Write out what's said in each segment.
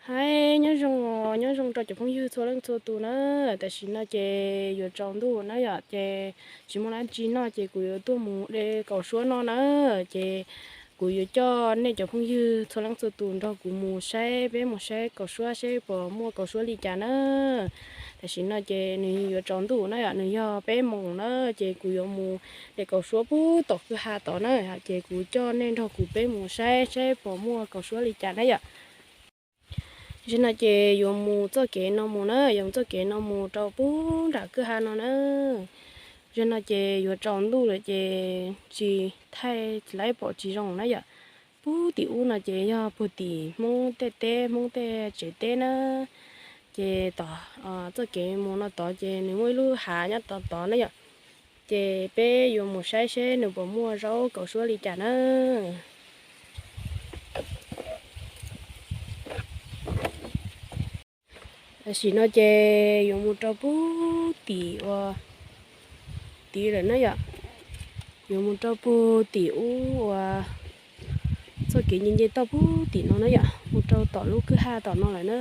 Hais nyob zoo, nyob zoo rau cov phooj ywg txhua leej txhua tus na. Tam sim no ces yuav tsaus ntuj na yom, ces tsis muaj dab tsi noj ces kuv yuav tuaj mus de kaus suab no na. Ces kuv yuav coj nej cov phooj ywg txhua leej txhua tus nrog kuv mus saib, peb mus saib kaus suab seb puas muaj kaus suab li cas na. Tam sim no ces nws yuav tsaus ntuj na yom, nws yog peb moos na, ces kuv yuav mus de kaus suab pub tom kwj ha tod na, ces kuv coj nej nrog kuv peb mus saib seb puas muaj kaus suab li cas na yom. Zaum no ces yuav mus txoj kev no mus na, yuav mus txoj kev no mus rau pub nram kwj ha no na. Zaum no ces yuav tsaus ntuj lawm ces tsis thaij laib pom tsis zoo na yom. Pub tim ub no ces yog puag tim Hmoob tej teb, Hmoob tej tsev teb na. Ces tom txoj kev mus no tod ces nws muaj ib lub hav nyob tod tod na yom. Ces peb yuav mus saib seb nws puas muaj zaub kaus suab li cas na. Tam sim no ces yuav mus rau pug tim ua tid lawm na yom. Yuav mus rau pug tim ub ua txoj kev nce nce toj pug tim no na yom, mus rau tom lub kwj ha tom no lawm na.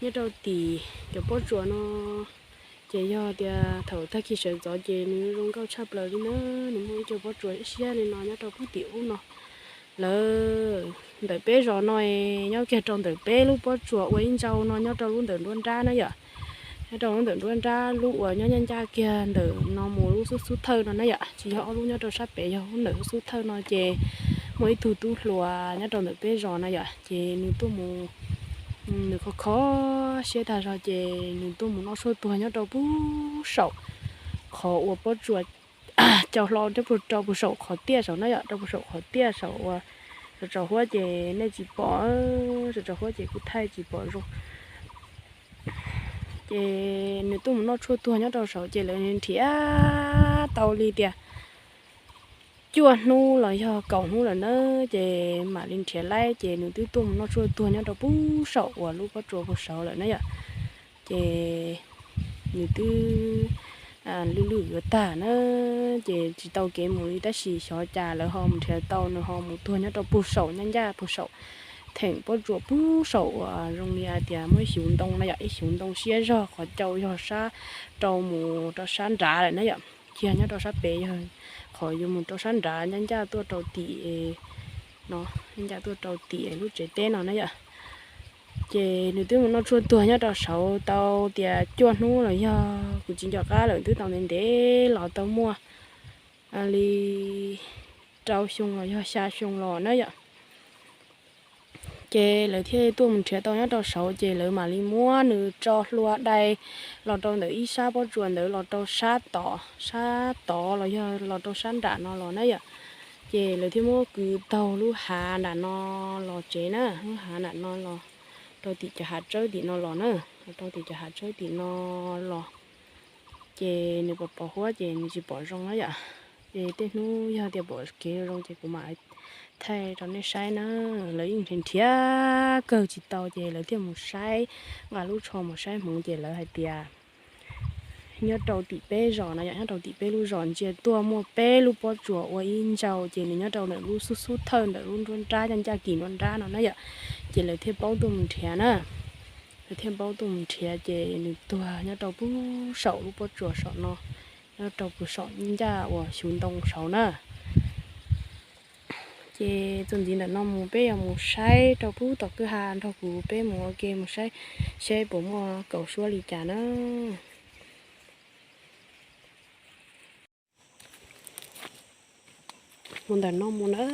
Nyob rau tim cov pob tsuas no ces yog tias thaum tag kis sawv ntxov ces nws zoo nkauj tshaj plaws li na. Nws muaj ib co pob tsuas siab li no nyob rau pug tim ub no. Lawv ntawm peb zos no nyob kiag rau ntawm peb lub pob tsuas ua ib ntsau no nyob rau lub ntawm nruab nrab na yom. Nyob rau lub ntawm nruab nrab lub uas nyob ncaj ncaj kiag ntawm no mus lub xub xub thawj no na yom, tsis yog ob lub nyob rau sab pem, yog lub ntawm lub xub thawj no ces muaj ib tug tub hluas nyob rau ntawm peb zos na yom, ces nws tuaj mus, nws kho kho siab tag zog ces nws tuaj mus noj tshuaj tuag nyob rau pug saum qhov uas pob tsuas cau hlo rau pug saum qhov tiaj saum na yom, rau pug saum qhov tiaj saum uas tsaus tsaus huab ces nej tsis pom, tsaus tsaus huab ces kuv thaij tsis pom zoo. Ces nws tuaj mus noj tshuaj tuag nyob rau saud ces lawv nrhiav tau li tias cuaj hnub los yog kaum hnub lawm na, ces mam li nrhiav laib ces nws twb tuaj mus noj tshuaj tuag nyob rau pug saum uas lub pob tsuas pug saud lawm na yom. Ces nws twb lwj lwj yuav tag na, ces tsis tau kev mus li tab sis xyov cas lawv ho mus nrhiav tau nws ho mus tuag nyob rau pug saum, ncaj ncaj pug saum theem pob tsuas pug saum uas zoo li hais tias muaj ib xyuv ntoo na yom, ib xyuv ntoo siab zog qhov cau yog sab rau mus rau sab nrad lawm na yom. Kiag nyob rau sab pem yog qhov yuav mus rau sab nrad ncaj ncaj tuaj rau tim no, ncaj ncaj tuaj rau tim lub tsev teb no na yom. Ces nws twb mus noj tshuaj tuag nyob rau saud tau tias cuaj hnub los yog kuv tsis nco qab lawm, twb tau ntev ntev los tau muaj li rau xyoo los yog xya xyoo los na yom. Ces lawv thiaj tuaj mus nrhiav tau nyob rau saud ces lawv mam li muab nws tso hlua dai los rau ntawm ib sab pob tsuas ntawd los rau sab tod, sab tod los yog los rau sab nram no los na yom. Ces lawv thiaj muab kwv taug lub hav nram no los tsev na, lub hav nram no los rau tim cov hav tsawb tim no los na, los rau tim cov hav tsawb tim no los. Ces nws pos pos huab ces nws tsis pom zoo na yom. Ces tej hnub yog tias pom kev zoo ces kuv mam thaij rau nej saib na. Lawv yeej nrhiav nrhiav kawg tsis tau ces lawv thiaj mus saib, nqa lub tsho mus saib hmoov ces lawv hais tias nyob rau tim peb zos no yom, nyob rau tim peb lub zos ntsia tuaj muaj peb lub pob tsuas ua ib ntsau ces nws nyob rau ntawm lub xub xub thawj ntawm lub nruab nrab, ncaj ncaj kis nruab nrab no na yom. Ces lawv thiaj paub tuaj mus nrhiav na. Lawv thiaj paub tuaj mus nrhiav ces nws tuag nyob rau pug saum lub pob tsuas saum no, nyob rau pug saum ncaj uas xyuv ntoo saud na. Ces txuas ntxiv ntawm no mus peb yuav mus saib rau pug tom kwj ha, nrog kuv peb mus ua ke mus saib seb puas muaj kaum suab li cas na. Mus ntawm no mus na.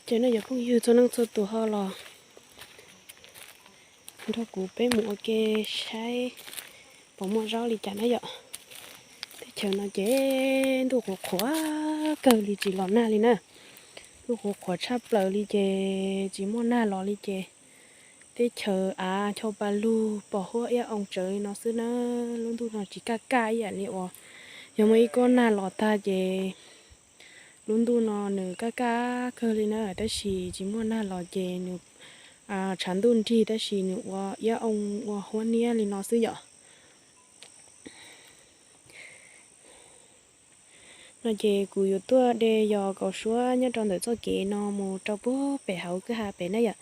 Ces nej cov phooj ywg txhua leej txhua tus ho los nrog kuv peb mus ua ke saib puas muaj zaub li cas na yom. Teb chaws no ces ntuj qhuav qhuav kawg li tsis los nag li na. Ntuj qhuav qhuav tshaj plaws li ces tsis muaj nag los li ces teb chaws av chau pa lug pos huab iab oo tsawv li no xwb na. Lub ntuj no tsis kaj kaj ib yam li uas yog muaj ib kob nag los tag ces lub ntuj no nws kaj kaj kawg li na, tab sis tsis muaj nag los ces nws tshav ntuj nrig tab sis nws ua iab oo ua huab niab li no xwb yom. No ces kuv yuav tuaj de yos kaus suab nyob rau ntawm txoj kev no mus rau puag pem hauv kwj ha pem na yom.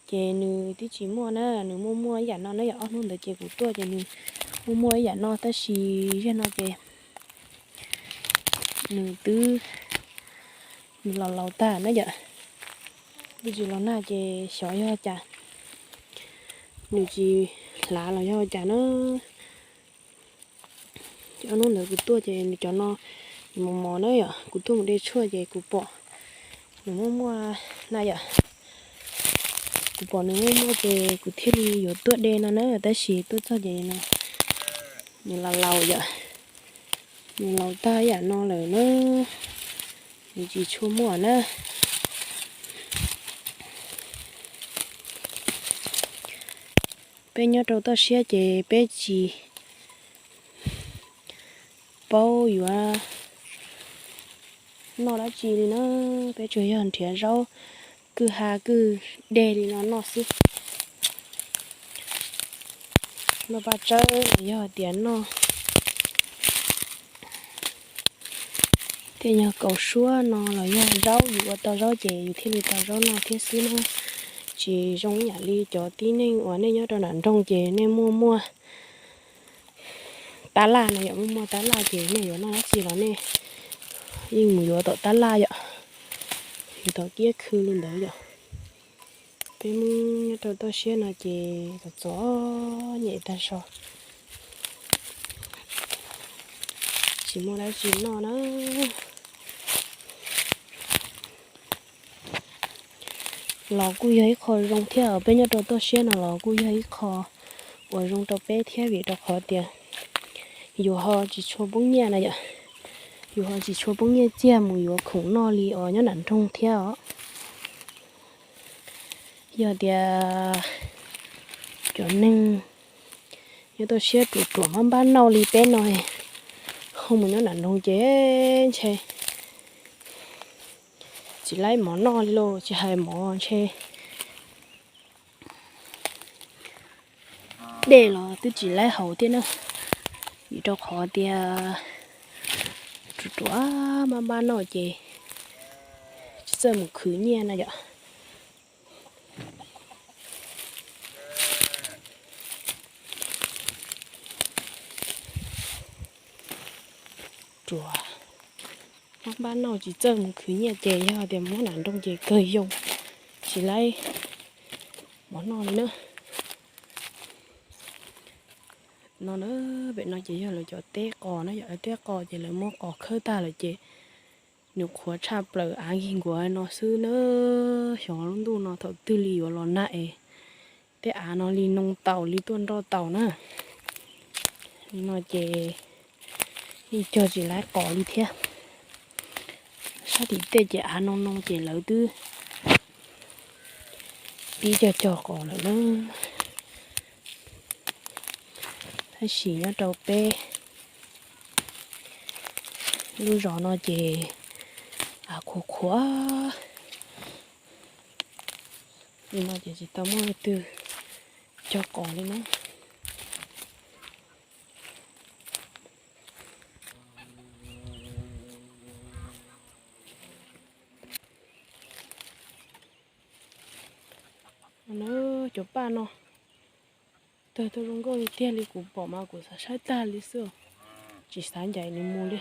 Ces nws twb tsis muaj na, nws muaj muaj ib yam no na yom. Ob hnub ntawd ces kuv tuaj ces nws muaj muaj ib yam no, tab sis zaum no ces nws twb, nws los laus tag na yom. Twb tsis los nag ces xyov yog cas, nws tsis hlav los yog cas na. Ob hnub ntawd kuv tuaj ces nws cov no nws mos mos na yom. Kuv tuaj mus de tshuaj ces kuv pom nws muaj muaj na yom. Kuv pom nws muaj muaj ces kuv thiaj li yuav tuaj de no na, tab sis tuaj txog ces nws laus laus yom. Nws laus tag ib yam no lawm na, nws tsis tshua muaj na. Peb nyob rau toj siab ces peb tsis paub yuav noj dab tsi li na, peb tsuas yog nrhiav zaub kwj ha kwj deg li no noj xwb. Noj paj tsawb los yog tias noj tej nyuag kaus suab no los yog zaub, yus ua tau zaub ces yus thiaj li tau zaub noj thiab xwb na. Tsis zoo ib yam li cov tib neeg uas nej nyob rau nram nroog ces nej muaj muaj tab laj no yom, muaj muaj tab laj ces nej yuav noj dab tsi los nej yeej mus yuav tom tab laj yom, yuav tom kiab khw li ntawd yom. Peb Hmoob nyob rau toj siab no ces txom txom nyem tag zog, tsis muaj dab tsi noj na. Los kuj yog ib qho zoo thiab, peb nyob rau toj siab no los kuj yog ib qho uas zoo rau peb thiab, vim rau qhov tias yus ho tsis tshua poob nyiaj na yom. Yus ho tsis tshua poob nyiaj txiag mus yuav khoom noj li os nyob nram nroog thiab os. Yog tias cov neeg nyob toj siab ruam ruam maj npab noj li peb no, ho mus nyob nram nroog ces ntshe tsis laib mov noj li lauj, tsis hais mov ntshe dej los twb tsis laib haus thiab na, vim rau qhov tias ruam ruam maj npab noj ces tsis txawj mus khwv nyiaj na yom. Ruam maj npab noj tsis txawj mus khwv nyiaj ces yog tias mus nram nroog ces kawg yoo, tsis laib mov noj li na. No na, pem no ces yog lawv cov teb qos na yom, lawv teb qos ces lawv muab qos khawb tag lawm ces nws qhuav tshaj plaws av nkig nkuav no xwb na. Xyov lub ntuj no thaum twg li yuav los nag es tej av no li noo taus li tuaj nroj taus na. Li no ces yeej cog tsis laib qos li thiab. Sab tim tej ces av noo noo ces lawv twb pib cog cog qos lawm na. Tab sis nyob rau peb lub zos no ces av qhuav qhuav li no ces tsis tau muaj leej twg cog qos li na. Cov paj no tawg tuaj zoo nkauj li tiag li, kuv pom mas kuv xav saib tag li xwb, tsis xav ncaim nws mus li.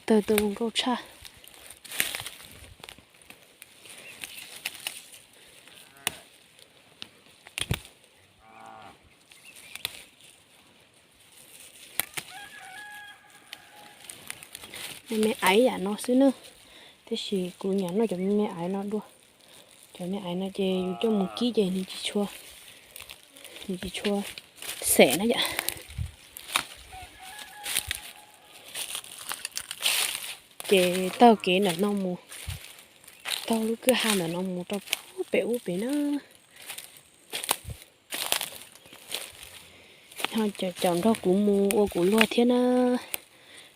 Tawg tuaj zoo nkauj tshaj. Me me aiv yam no xwb na, tiam sis kuv nyiam noj cov me me aiv no dua. Cov me aiv no ces yus coj mus kib ces nws tsis tshua, nws tsis tshua xem na yom. Ces taug kev ntawm no mus, taug lub kwj ha ntawm no mus rau pem ub pem na. Ho caum nrog kuv mus ua kuv luag thiab na.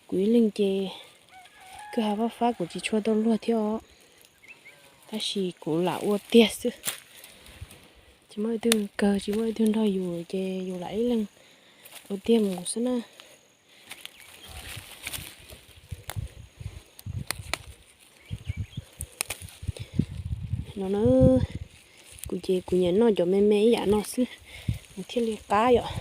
Kuv ib leeg ces kwj ha fab fab kuv tsis tshua tau luag thiab os, tab sis kuv lam ua tiag xwb. Tsis muaj leej twg kawg, tsis muaj leej twg nrog yus ces yus lam ib leeg ua tiag mus xwb na. No na, kuv ces kuv nyiam noj cov me me ib yam no xwb, nws thiaj li qab yom.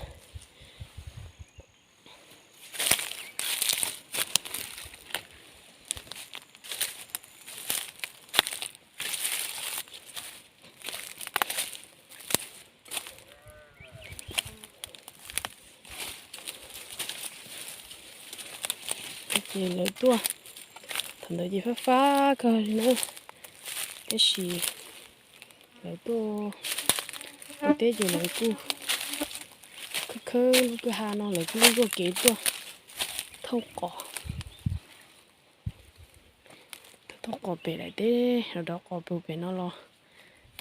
Ces lawv tuaj, thaum ntawd ces fab fab kawg li na, tab sis lawv tuaj ua teb ces lawv kuj khawb khawb lub kwj ha no, lawv kuj zuaj kev tuaj thauj qos, thauj qos pem daim teb los rov qos puag pem no los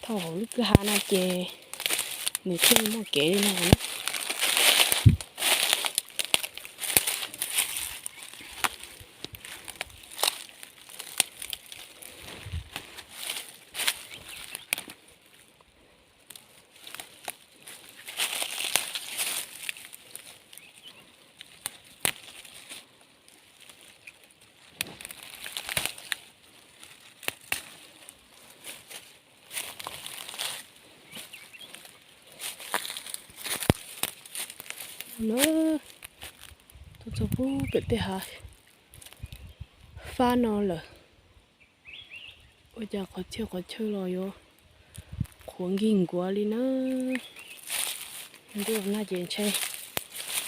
thauj hauv lub kwj ha no ces nws thiaj li muaj kev li no. Tuaj txog pem tej hav fab no lawm, ua cas qhov txhia qhov chaw los yuav qhuav nkig nkuav li na. Ntuj los nag ces ntshai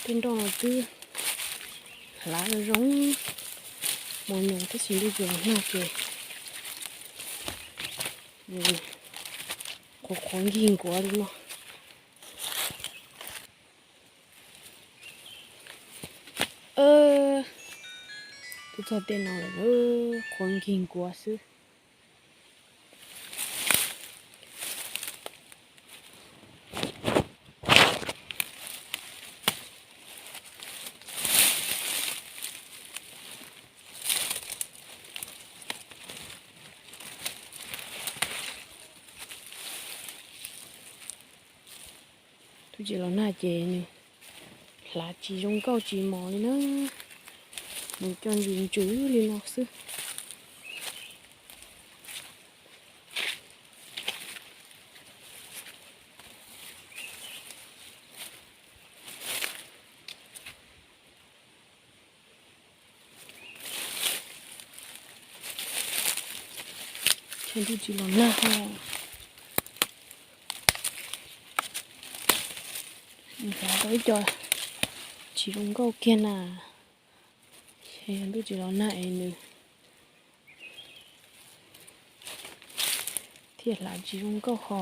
tej nroj no twb hlav zoo zoo, mos nyoos tab sis ntuj tsis los nag ces qhuav qhuav nkig nkuav li no. Tuaj txog tej no lawm, qhuav nkig nkuav xwb. Tus tsis los nag ces nws hlav tsis zoo nkauj tsis mos li na, nws coj ntsis ntsws li no xwb. Ces ntuj tsis los nag ho, hlav tau ib co tsis zoo nkauj kiag na. Ces ntuj tsis los nag es nws thiaj hlav tsis zoo nkauj ho.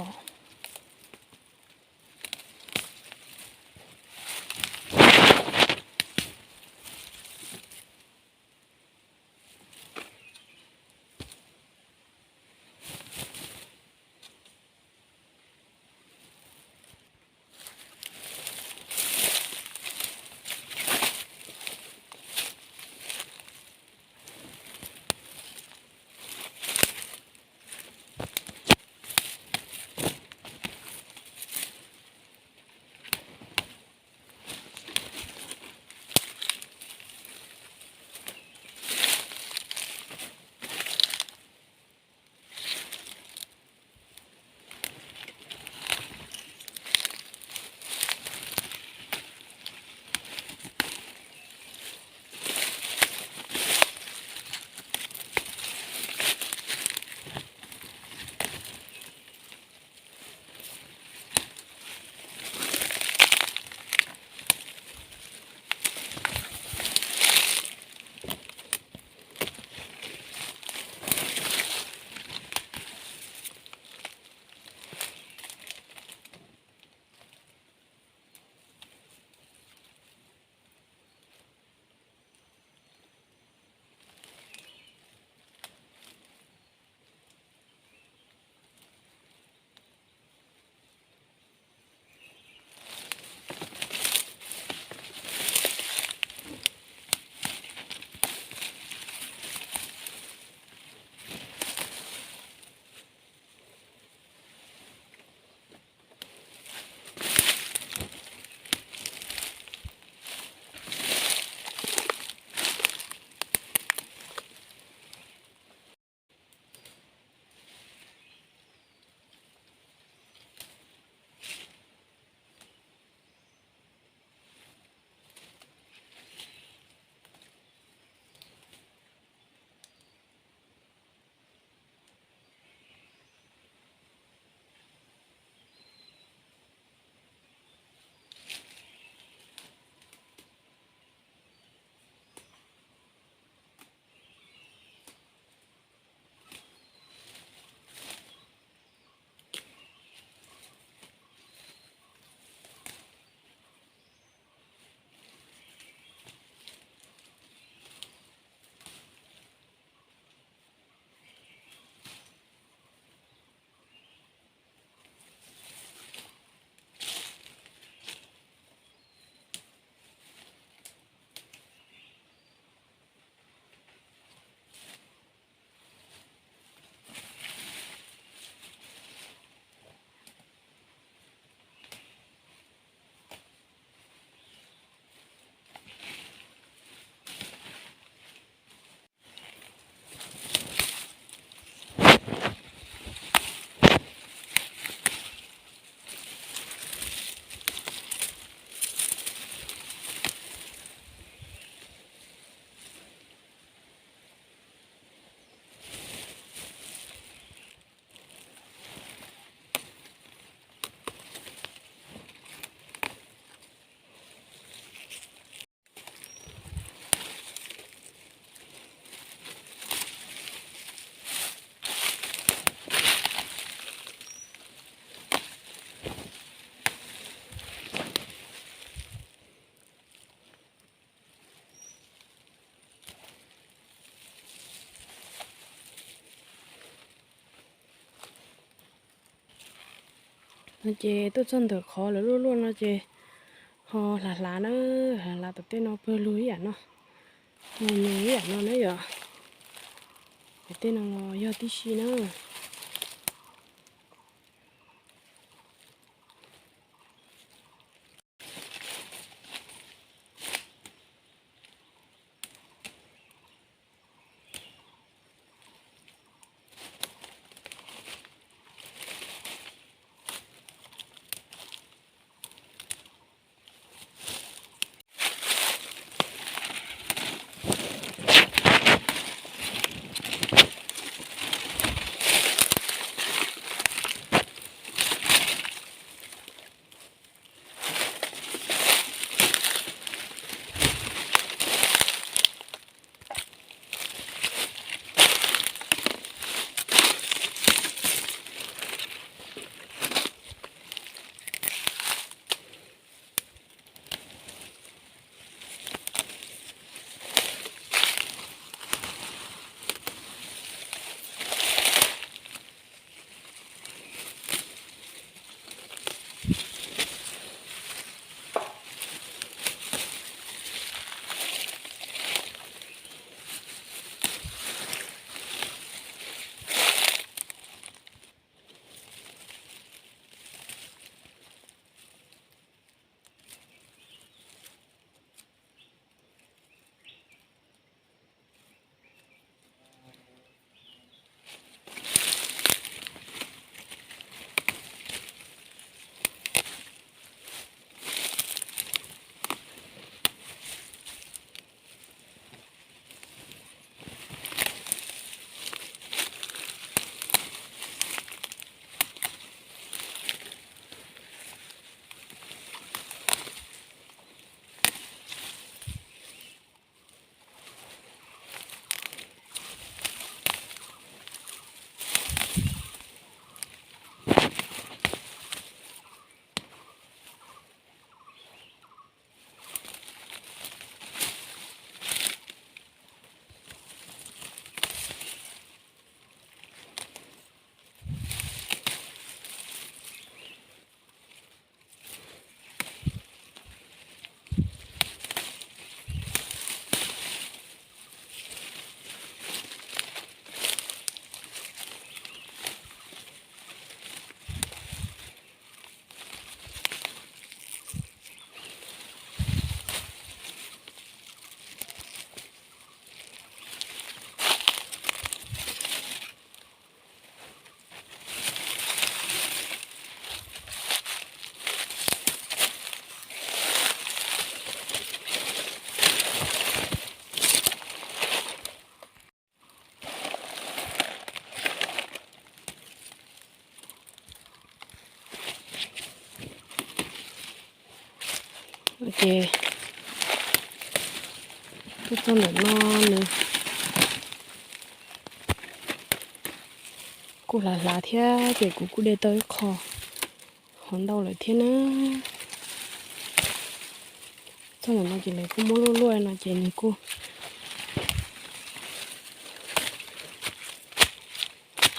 Ces tuaj txog ntawm qhov lawv luaj luaj no ces ho hlav hlav na, hlav hlav tom tej no pawg lug ib yam no, mus mus ib yam no na yom. Ces tej no los yog tib si na. Ces tuaj txog ntawm no nws kuj hlav hlav thiab ces kuv kuj de tau ib qho hov ntau lawm thiab na. Txog ntawm no ces lawv kuj muab luaj luaj no ces nws kuj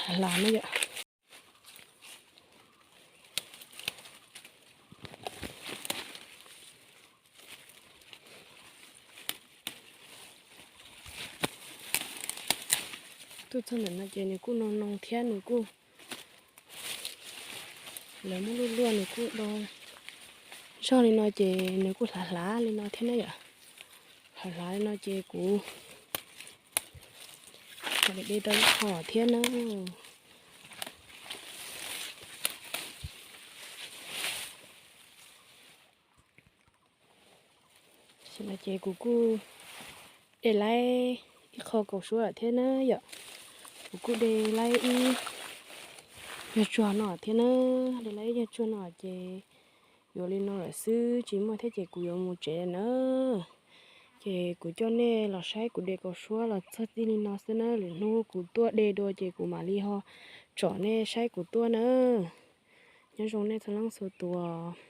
hlav hlav na yom. Tuaj txog ntawm no ces nws kuj noo noo thiab nws kuj, lawv muab luaj luaj nws kuj do zog li no ces nws kuj hlav hlav li no thiab na yom. Hlav hlav li no ces kuv mam li de tau ib qho thiab na. Tam sim no ces kuv kuj de laib ib qho kaus suab thiab na yom. Kuv kuj de laib ib nyuag tsuag no thiab na, de laib ib nyuag tsuag no ces yuav li no lawm xwb, tsis muaj thiab ces kuv yuav mus tsev na. Ces kuv coj nej los saib kuv de kaus suab los txog txij li no xwb na, lwm hnub kuv tuaj de dua ces kuv mam li ho tsom nej saib kuv tuaj na. Nyob zoo nej txhua leej txhua tus.